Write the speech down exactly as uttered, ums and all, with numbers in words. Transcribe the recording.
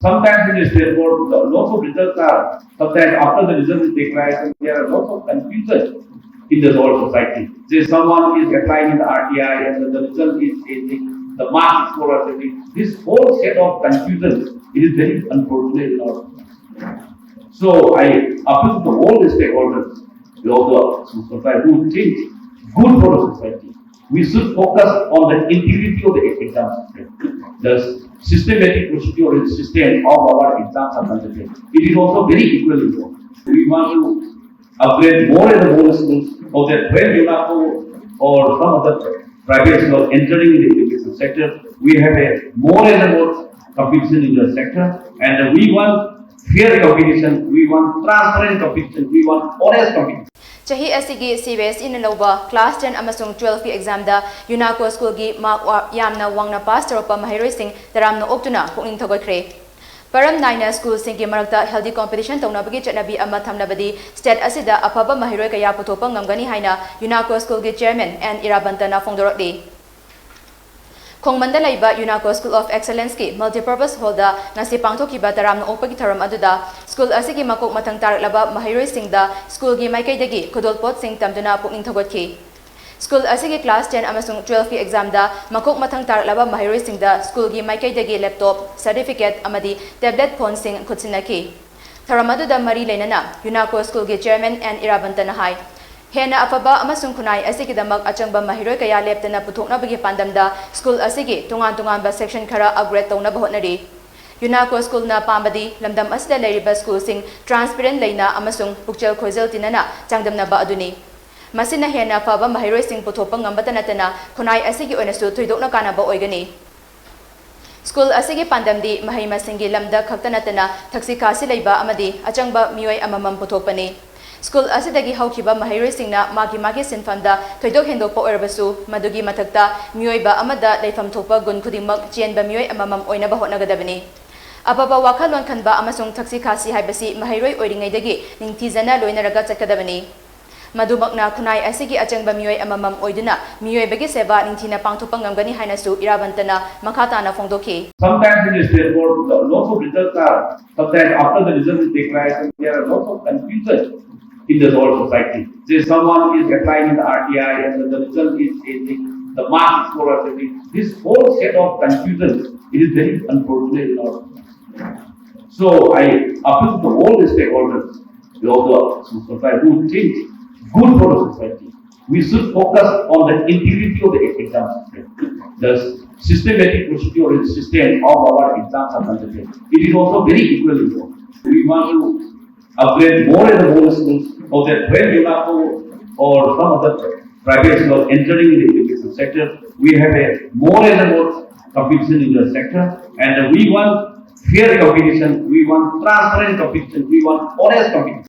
Sometimes in the state board, the lots of results are, sometimes after the result is declared, there are lots of confusion in the whole society. Say someone is applying in the R T I and the result is changing, the mark is four or something. This whole set of confusion, it is very unfortunate in our society. So I appeal to all the stakeholders, the other society who think good for the society. We should focus on the integrity of the exam system. The systematic procedure is system of our exams are conducted. It is also very equally important. We want to upgrade more and more schools so that when UNACO or some other private school are entering in the education sector, we have a more and more competition in the sector, and we want fair competition, we want transparent competition, we want honest competition. ꯆꯍꯤ ꯑꯁꯤꯒꯤ C B ꯑꯦꯁ ꯏꯅ ꯂꯧꯕ class ten ꯑꯃꯁꯨꯡ ꯇꯨꯋꯦꯜꯐꯀꯤ ꯑꯦꯛꯖꯥꯝꯗ ꯌꯨꯅꯥꯀꯣ ꯁ꯭ꯀꯨꯜꯒꯤ mark ꯋꯥ-, ꯌꯥꯝꯅ ꯋꯥꯡꯅ ꯄꯥꯁ ꯇꯧꯔꯛꯄ ꯃꯍꯩꯔꯣꯏꯁꯤꯡ ꯇꯔꯥꯝꯅ ꯑꯣꯛꯇꯨꯅ ꯄꯨꯛꯅꯤꯡ ꯊꯧꯒꯠꯈ꯭ꯔꯦ꯫ ꯃꯔꯝ ꯅꯥꯏꯅ ꯁ꯭ꯀꯨꯜꯁꯤꯡꯒꯤ ꯃꯔꯛꯇ ꯍꯦꯜꯗꯤ ꯀꯣꯝꯄꯤꯇꯤꯁꯟ ꯇꯧꯅꯕꯒꯤ ꯆꯠꯅꯕꯤ ꯑꯃ ꯊꯝꯂꯕꯗꯤ ꯁ꯭ꯇꯦꯠ ꯑꯁꯤꯗ ꯑꯐꯕ ꯃꯍꯩꯔꯣꯏ ꯀꯌꯥ ꯄꯨꯊꯣꯛꯄ ꯉꯝꯒꯅꯤ ꯍꯥꯏꯅ ꯌꯨꯅꯥꯀꯣ ꯁ꯭ꯀꯨꯜꯒꯤ ꯆꯤꯌꯔꯃꯦꯟ ꯑꯦꯟ ꯏꯔꯥꯕꯟꯇꯅ ꯐꯣꯡꯗꯣꯔꯛꯂꯤ꯫ ꯈꯣꯡꯃꯟꯗ ꯂꯩꯕ ꯌꯨꯅꯥꯀꯣ ꯁ꯭ꯀꯨꯜ ꯑꯣꯐ ꯑꯦꯛꯁꯦꯂꯦꯟꯁꯀꯤ ꯃꯜꯇꯤꯄꯔꯄꯁ ꯍꯣꯜꯗ ꯉꯁꯤ ꯄꯥꯡꯊꯣꯛꯈꯤꯕ ꯇꯔꯥꯝꯅ ꯑꯣꯛꯄꯒꯤ ꯊꯧꯔꯝ ꯑꯗꯨꯗ ꯁ꯭ꯀꯨꯜ ꯑꯁꯤꯒꯤ ꯃꯀꯣꯛ ꯃꯊꯪ ꯇꯥꯔꯛꯂꯕ ꯃꯍꯩꯔꯣꯏꯁꯤꯡꯗ ꯁ꯭ꯀꯨꯜꯒꯤ ꯃꯥꯏꯀꯩꯗꯒꯤ ꯈꯨꯗꯣꯜꯄꯣꯠꯁꯤꯡ ꯇꯝꯗꯨꯅ ꯄꯨꯛꯅꯤꯡ ꯊꯧꯒꯠꯈꯤ꯫ ꯁ꯭ꯀꯨꯜ ꯑꯁꯤꯒꯤ ꯀ꯭ꯂꯥꯁ ꯇꯦꯟ ꯑꯃꯁꯨꯡ ꯇꯨꯋꯦꯜꯐꯀꯤ ꯑꯦꯛꯖꯥꯝꯗ ꯃꯀꯣꯛ ꯃꯊꯪ ꯇꯥꯔꯛꯂꯕ ꯃꯍꯩꯔꯣꯏꯁꯤꯡꯗ ꯁ꯭ꯀꯨꯜꯒꯤ ꯃꯥꯏꯀꯩꯗꯒꯤ ꯂꯦꯞꯇꯣꯞ, ꯁꯔꯇꯤꯐꯤꯀꯦꯠ ꯑꯃꯗꯤ ꯇꯦꯕ꯭ꯂꯦꯠ ꯐꯣꯟꯁꯤꯡ ꯈꯨꯠꯁꯤꯟꯅꯈꯤ꯫ ꯊꯧꯔꯝ ꯑꯗꯨꯗ ꯃꯔꯤ ꯂꯩꯅꯅ ꯌꯨꯅꯥꯀꯣ ꯁ꯭ꯀꯨꯜꯒꯤ ꯆꯤꯌꯔꯃꯦꯟ ꯑꯦꯟ ꯏꯔꯥꯕꯟꯇꯅ ꯍꯥꯏ, ꯍꯦꯟꯅ ꯑꯐꯕ ꯑꯃꯁꯨꯡ ꯈꯨꯟꯅꯥꯏ ꯑꯁꯤꯒꯤꯗꯃꯛ ꯑꯆꯪꯕ ꯃꯍꯩꯔꯣꯏ ꯀꯌꯥ ꯂꯦꯞꯇꯅ ꯄꯨꯊꯣꯛꯅꯕꯒꯤ ꯄꯥꯟꯗꯝꯗ ꯁ꯭ꯀꯨꯜ ꯑꯁꯤꯒꯤ ꯇꯣꯉꯥꯟ ꯇꯣꯉꯥꯟꯕ ꯁꯦꯛꯁꯟ ꯈꯔ ꯑꯞꯒ꯭ꯔꯦꯗ ꯇꯧꯅꯕ ꯍꯣꯠꯅꯔꯤ꯫ ꯌꯨꯅꯥꯀꯣ ꯁ꯭ꯀꯨꯜꯅ ꯄꯥꯝꯕꯗꯤ ꯂꯝꯗꯝ ꯑꯁꯤꯗ ꯂꯩꯔꯤꯕ ꯁ꯭ꯀꯨꯜꯁꯤꯡ ꯇ꯭ꯔꯥꯟꯁꯄꯦꯔꯦꯟꯠ ꯂꯩꯅ ꯑꯃꯁꯨꯡ ꯄꯨꯛꯆꯦꯜ ꯈꯣꯏꯖꯦꯜ ꯇꯤꯟꯅꯅ ꯆꯥꯡꯗꯝꯅꯕ ꯑꯗꯨꯅꯤ꯫ ꯃꯁꯤꯅ ꯍꯦꯟꯅ ꯐꯕ ꯃꯍꯩꯔꯣꯏꯁꯤꯡ ꯄꯨꯊꯣꯛꯄ ꯉꯝꯕꯇ ꯅꯠꯇꯅ ꯈꯨꯟꯅꯥꯏ ꯑꯁꯤꯒꯤ ꯑꯣꯏꯅꯁꯨ ꯊꯣꯏꯗꯣꯛꯅ ꯀꯥꯟꯅꯕ ꯑꯣꯏꯒꯅꯤ꯫ ꯁ꯭ꯀꯨꯜ ꯑꯁꯤꯒꯤ ꯄꯥꯟꯗꯝꯗꯤ ꯃꯍꯩ ꯃꯁꯤꯡꯒꯤ ꯂꯝꯗ ꯈꯛꯇ ꯅꯠꯇꯅ ꯊꯛꯁꯤ ꯈꯥꯁꯤ ꯂꯩꯕ ꯑꯃꯗꯤ ꯑꯆꯪꯕ ꯃꯤꯑꯣꯏ ꯑꯃꯃꯝ ꯄꯨꯊꯣꯛꯄꯅꯤ꯫ ꯁ꯭ꯀꯨꯜ ꯑꯁꯤꯗꯒꯤ ꯍꯧꯈꯤꯕ ꯃꯍꯩꯔꯣꯏꯁꯤꯡꯅ ꯃꯥꯒꯤ ꯃꯥꯒꯤ ꯁꯤꯟꯐꯝꯗ ꯊꯣꯏꯗꯣꯛ ꯍꯦꯟꯗꯣꯛꯄ ꯑꯣꯏꯔꯕꯁꯨ, ꯃꯗꯨꯒꯤ ꯃꯊꯛꯇ ꯃꯤꯑꯣꯏꯕ ꯑꯃꯗ ꯂꯩꯐꯝ ꯊꯣꯛꯄ ꯒꯨꯟ ꯈꯨꯗꯤꯡꯃꯛ ꯆꯦꯟꯕ ꯃꯤꯑꯣꯏ ꯑꯃꯃꯝ ꯑꯣꯏꯅꯕ ꯍꯣꯠꯅꯒꯗꯕꯅꯤ꯫ ꯑꯐꯕ ꯋꯥꯈꯜꯂꯣꯟ ꯈꯟꯕ ꯑꯃꯁꯨꯡ ꯊꯛꯁꯤ ꯈꯥꯁꯤ ꯍꯥꯏꯕꯁꯤ ꯃꯍꯩꯔꯣꯏ ꯑꯣꯏꯔꯤꯉꯩꯗꯒꯤ ꯅꯤꯡꯊꯤꯖꯅ ꯂꯣꯏꯅꯔꯒ ꯆꯠꯀꯗꯕꯅꯤ꯫ ꯃꯗꯨꯃꯛꯅ ꯈꯨꯟꯅꯥꯏ ꯑꯁꯤꯒꯤ ꯑꯆꯪꯕ ꯃꯤꯑꯣꯏ ꯑꯃꯃꯝ ꯑꯣꯏꯗꯨꯅ ꯃꯤꯑꯣꯏꯕꯒꯤ ꯁꯦꯕꯥ ꯅꯤꯡꯊꯤꯅ ꯄꯥꯡꯊꯣꯛꯄ ꯉꯝꯒꯅꯤ ꯍꯥꯏꯅꯁꯨ ꯏꯔꯥꯕꯟꯇꯅ ꯃꯈꯥ ꯇꯥꯅ ꯐꯣꯡꯗꯣꯛꯈꯤ꯫ Sometimes in the state board, the lots of results are, sometimes after the result is declared, there are lots of confusion in the whole society. Say someone is applying in the R T I and the result is changing, the marks score are changing. This whole set of confusion, it is very unfortunate in our society. So I appeal to all the stakeholders, the other society who think good for the society. We should focus on the integrity of the exam system. The systematic procedure and system of our exams are conducted. It is also very equally important. We want to upgrade more and more schools so that when UNACO or some other private school entering in the education sector, we have a more and more competition in the sector, and we want fair competition, we want transparent competition, we want honest competition.